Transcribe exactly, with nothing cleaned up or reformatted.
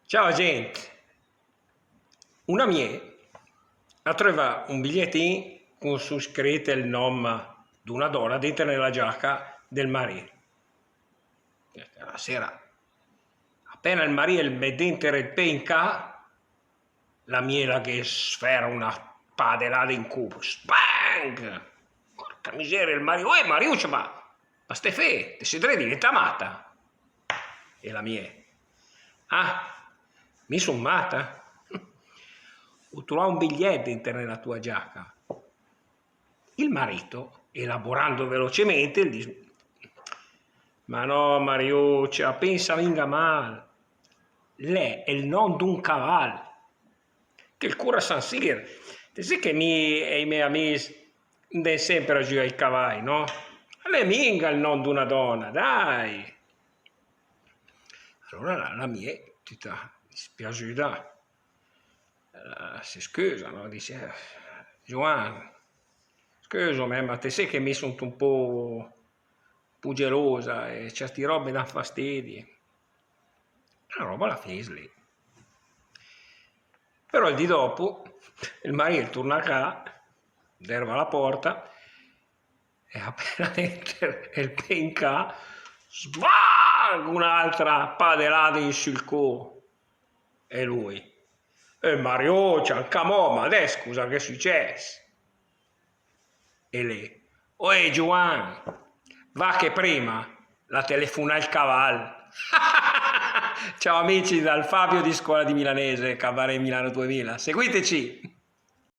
Ciao, gent. Una mié ha trövà un biglietin con su scrit el nom d'una dona denter nella giaca del marì. La sera, apena el marì el met denter el pé in cà, la mié la ghe sfera una padelada in cù. Spang! Porca miseria, el marì: "Uè, Mariuccia, ma, ma st'è fé, te sé dré a diventà mata?" E la mié: "Ah, mi son mata? Ho trovà un bigliet denter nella tua giaca." Il marito, elaborando velocemente, el dis: "Ma no, Mariuccia, pensa minga mal. L'è el nom d'un caval." Che el cura San Sir. Te sé che mi e i mé amis 'ndem semper a giügà ai cavai, no? L'è minga el nom d'una dona, dai! Alora la, la mié, tüta dispiasüda, eh, se scüsa, no? Dis: "Eh, Giuan, scüsum, ma te sé che mi son un pó, pó gelosa e certi rob me dan fastidi." La roba la fis lì. Però el dì dopo, el marì el turna a cà, derva la porta, e apena denter el pé in cà, sbang! Un'altra padelada in sul cù. E lui: "Eh, Mariuccia, anca mò, ma adess cosa gh'è sücess?" E lé: "Oè, Giuan, va che prima l'ha telefunà el caval." Ciao amici dal Fabio di Scuola di Milanese, Cabaret Milano duemila. Seguiteci!